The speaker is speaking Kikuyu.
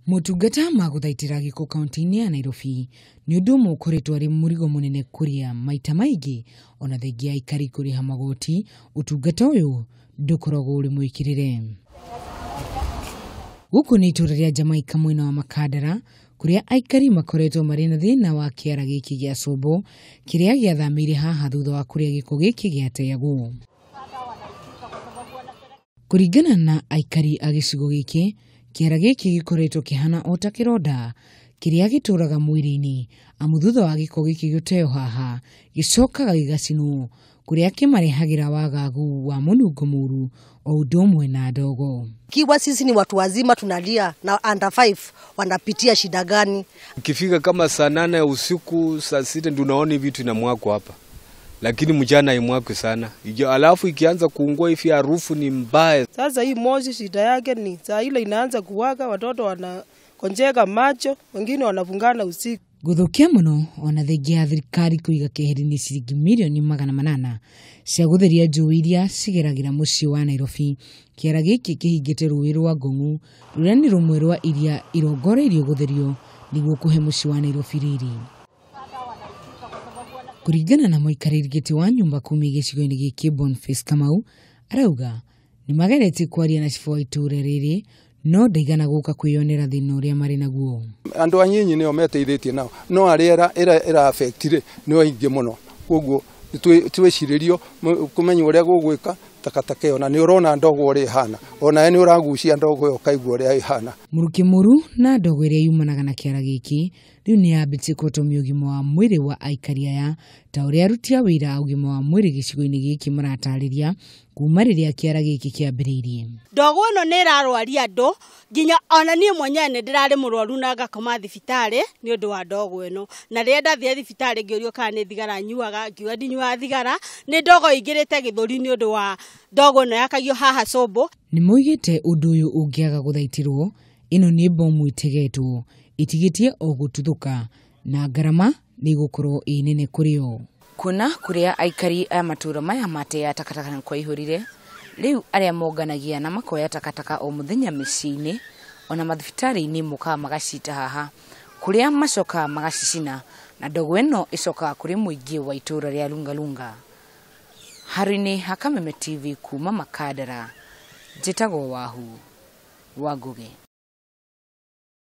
Motungata ma gũthaitĩra gĩko kaunti-inĩ ya Nairobi nĩ ũndũ ũmwe ũkoretwo arĩ mũrigo mũnene kũrĩa maita maingĩ ona thengia aikari kũrĩha magoti ũtungata ũyũ ndũkoragwo ũrĩ mwĩkĩrĩre. Gũkũ nĩ itũũra rĩa Jamaica mwena wa Makandara kũrĩa aikari makoretwo marĩ na thĩna wa kĩara gĩkĩ gĩa combo kĩrĩa gĩathamĩire haha thutha wa kũrĩa gĩko gĩkĩ gĩateagwo. Kũringana na aikari a gĩcigo gĩkĩ, kĩara gĩkĩ gĩkoretwo kĩhana o ta kĩronda kĩrĩa gĩtũraga mwĩrĩ-inĩ amu thutha wa gĩko gĩkĩ gũteo haha gĩcokaga gĩgacinwo kũrĩa kĩmarehagĩra wagagu wa mũnungo mũru o ũndũ ũmwe na ndogo. Kiwa sisi ni watu wazima tunalia na under 5 wanapitia shida gani? Ikifika kama saa 8 ya usiku, saa 6 ndio unaona vitu inamwako hapa. Lakini mchana imwako sana. Alafu ikianza kuungua hivi harufu ni mbaya. Sasa hii moshi shida yake ni saa ile inaanza kuwaka, watoto wanakonjeka macho, wengine wanafungana usiku. Gũthũkia mũno ona thengia ya thirikari kũiga keheri-inĩ ciringi mirioni 800 cia gũtheria njũĩ iria cigeragĩra mũciĩ wa Nairobi. Kĩara gĩkĩ kĩhingĩte rũĩ rwa Ngong'u rũrĩa nĩ rũmwe rwa iria irongoreirio gũtherio nĩguo kũhe mũciĩ wa Nairobi riri. Kũringana na mũikarĩri gĩtĩ wa nyũmba kumi gĩcigo-inĩ gĩkĩ Boniface Kamau arauga nĩmageretie kwaria na cibũ wa itũũra rĩrĩ no ndaigana gũka kwĩyonera thĩna ũrĩa marĩ naguo. Andũ anyinyi nĩo meteithĩtie nao no arĩa ĩra affect-rĩ nĩo aingĩ mũno, koguo twĩcirĩrio kũmenya ũrĩa gũgwĩka takataka ĩyo, na nĩ ũrona ndogo ũrĩa ĩhana, onawe nĩ ũragucia ndogo ĩyo ũkaigua ũrĩa ĩhana. Mũrukĩ mũru na ndogo ĩrĩa yumanaga na kĩara gĩkĩ rĩu nĩ yambĩtie kũhotomia ũgima wa mwĩrĩ wa aikari aya ta ũrĩa aruti a wĩra a ũgima wa mwĩrĩ gĩcigo-inĩ gĩkĩ maratarĩria kuma rĩrĩa kĩara gĩkĩ kĩambĩrĩirie. Ndogo ĩno nĩ ĩrarwaria andũ nginya ona niĩ mwenyewe nĩ ndĩrarĩ mũrwaru na ngakoma thibitarĩ nĩ ũndũ wa ndogo ĩno, na rĩrĩa ndathire thibitarĩ ngĩũrio kana nĩ thigara nyuaga, ngiuga ndinyuaga thigara, nĩ ndogo ĩingĩrĩte gĩthũri nĩ ũndũ wa ndogo ĩno yakagio haha combo. Nĩ moigĩte ũndũ ũyũ ũngĩaga gũthaitĩrwo ĩno nĩ bomu ĩtegetwo ĩtigĩtie o gũtuthũka na ngarama nĩ ĩgũkorwo ĩ nene kũrĩ o. Kuona kũrĩa aikari a matũũra maya mateaga takataka nĩ kwaihũrire, rĩu arĩa monganagia na makoya takataka o mũthenya mĩciĩ-inĩ ona mathibitarĩ-inĩ mokaga magacita haha kũrĩa macokaga magacicina na ndogo ĩno ĩcokaga kũrĩ mũingĩ wa itũũra rĩa Lungalunga. Harĩ-inĩ ha Kameme TV kuma Makandara, njĩtagwo Wahu wa Ngũgĩ.